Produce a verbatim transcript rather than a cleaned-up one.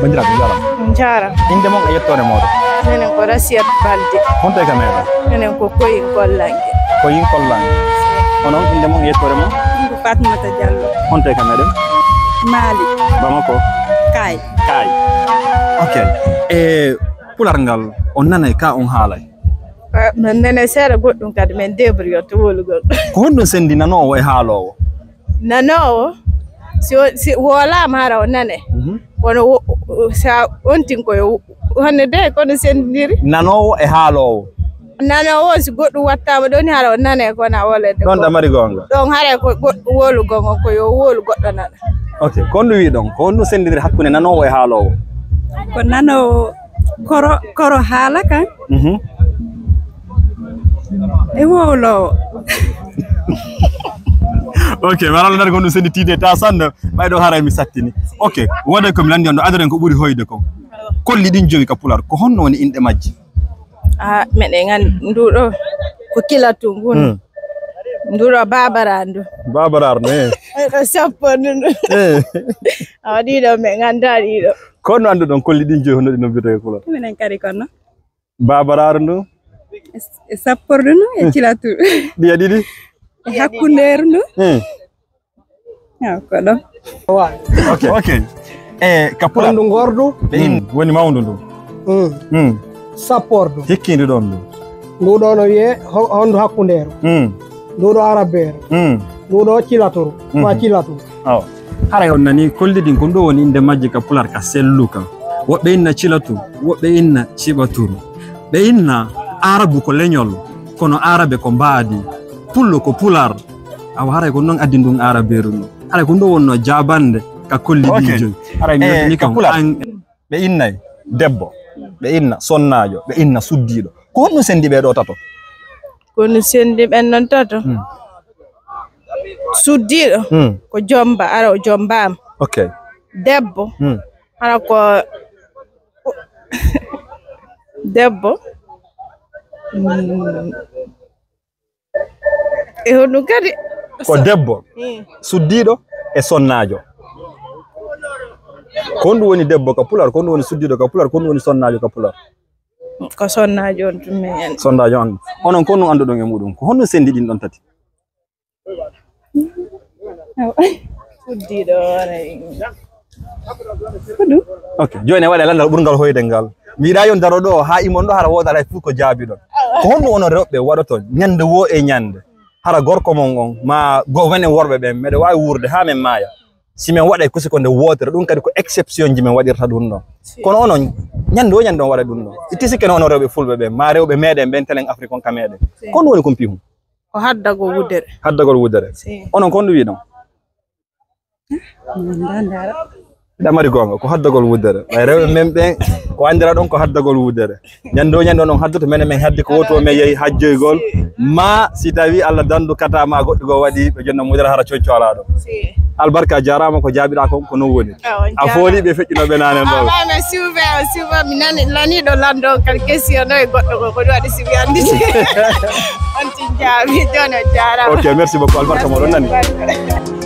Banndiraaɓe, njaaraama. Njaaraama. Innde mon e yettoore mooɗon? Minen ko Rasiyat Balde. Honto e ka meeɗen? Minen ko Koyin Kollange. Koyin Kollange. Onon, innde mon e yettoore mon? Ko Fatmata Diallo. Honto e ka meeɗen? Mali. Bamako? Kaay. Kaay. Ok. E Pular ngal, on nanay ka on haalay? Eh, min nene seeɗa goɗɗum kadi, min débrouille to wowlugol. Ko honɗum senndi nanoowo e haaloowo? Nanoowo, si o, si woolaama hara o nane. Mhm. Kono wo-, o-, sa ontin ko yo, honno de kono senndiri? Nanoowo e haaloowo. Nanoowo, si goɗɗum wattaama ɗon, hara o nane kono a wolede. Ɗon ɗa mari goonga. Ɗon hara ko goɗɗum wowlugol ngon, ko yo wowlu goɗɗo nana. Ok, ko honɗum wi'i ɗon? Ko honɗum senndiri hakkunde nanoowo e haaloowo? Ko nanoowo koro, koro haala kan. Mhm. E wowloowo. Ok, mi ara lanndata ko honɗum senndi tiide ta sanne, ɓay ɗo haray mi sattini. Ok, wooday ko mi lanndi on ɗo, adaren ko ɓuri hoyde kon. Kolli ɗin jowi ka Pular, ko honno woni inɗe majji? Ah, meɗen nganndi ndu ɗo ko Kilatu ngun. Hmm. Ndu ɗo Baabaraar ndu. Baabaraar ndu, eh. Ko sappo ndu ndu. Eh. Awa ɗiɗo mi nganndaa ɗiɗo. Ko honno annduɗon kolli ɗin jowi honno ɗi noddirtee e Pular? Minen kadi kono. Baabaraar ndu. E, e sappordu ndu, e cilatu. Ɗiya ɗiɗi? E hakkundeeru ndu. Hmm. Ah, ko ɗon. Wa. Ok. Ok. E ka Pular. Hondu ngordu. Ɓe in woni mawndu ndu. Mm. Mm. Sappordu. Hikkindu ɗon ndu. Ndu ɗo no wiye ho-, hondu hakkundeeru. Mm. Ndu ɗo arabeeru. Mm. Ndu ɗo cilaturu. Ma cilatu. Awa. Haray on nani kolli ɗin ko ɗum woni innde majji ka Pular ka selluka. Woɓɓe inna cilatu, woɓɓe inna ciɓaturu. Ɓe inna Arabu ko leñol, kono Arabe ko mbaadi. Pullo ko Pular. Awa haray ko non addi ndun Arabeeru ndun. Haray ko ɗum wonno jaabande ka kolli ɗin jowi. Haray mi, eh, yewtini ka kon Pular. An. Ɓe innay debbo, ɓe inna sonnaajo, ɓe inna suddiiɗo. Ko honɗum senndi ɓee ɗoo tato? Ko honɗum senndi ɓen non tato? Hmm. Suddiiɗo, hmm, ko jomba, ara o jombaama. Ok. Debbo, hmm, hara ko debbo. Hmm. E honɗum kadi? Ko debbo, mm, suddiiɗo e sonnaajo. Ko honɗum woni debbo ka Pular? Ko honɗum woni suddiiɗo ka Pular? Ko honɗum woni sonnaajo ka Pular? Ko sonnaajo on tun min anndi. Sonnaajo on. Onon ko honɗum annduɗon e muɗum? Ko honɗum senndi ɗin ɗon tati? Awa. Suddiiɗo hoore. Ko ɗum? Ok, jooni en waɗa lanndal ɓurngal hoyde ngal. Mi yiɗaa yon daro ɗo haa imon ɗo hara wooda hay fof ko jaabiɗon. Ko honɗum onon rewɓe waɗoto ñande woo e ñande? Hara gorko mon on, ma go-, menen worɓe ɓen, meɗen waawi wuurde haa men maaya. Si men waɗay kusi ko nde wootere, ɗum kadi ko exception ji men waɗirta ɗum ɗon. Si. Kono onon, ñande woo ñande on waɗa ɗum ɗon. Itti sikke no onon rewɓe fulɓe ɓen, ma rewɓe meɗen ɓen telen Afrique on ka meɗen. Si. Ko honɗum woni kumpihum? Ko haddagol wuddere. Haddagol wuddere. Si. Onon ko honɗum wi'i ɗon? Ɗa mari goonga, ko haddagol wuddere. Ɓay rewɓe men ɓen, ko anndira ɗon ko haddagol wuddere. Ñande o ñande on haddoto, menen men haddi ko woto men yehi hajjoygol. Ma si tawi Allah dandu kata ma goɗɗo goo waɗi, ɓe jonna mudere hara conco alaa ɗon. Si. Albarka jaaraama ko jaabiɗaa kon, ko non woni. A fooli ɓe feƴƴuno ɓe nanen ɗon. Awa, mi suuɓe, o suuɓa, mi nani, laniiɗo lanndo on kadi question no e goɗɗo goo, ko ɗum waɗi si mi anndi. On tin jaabi, jooni on jaaraama. Ok, merci beaucoup. Albarka moɗon nani. Merci.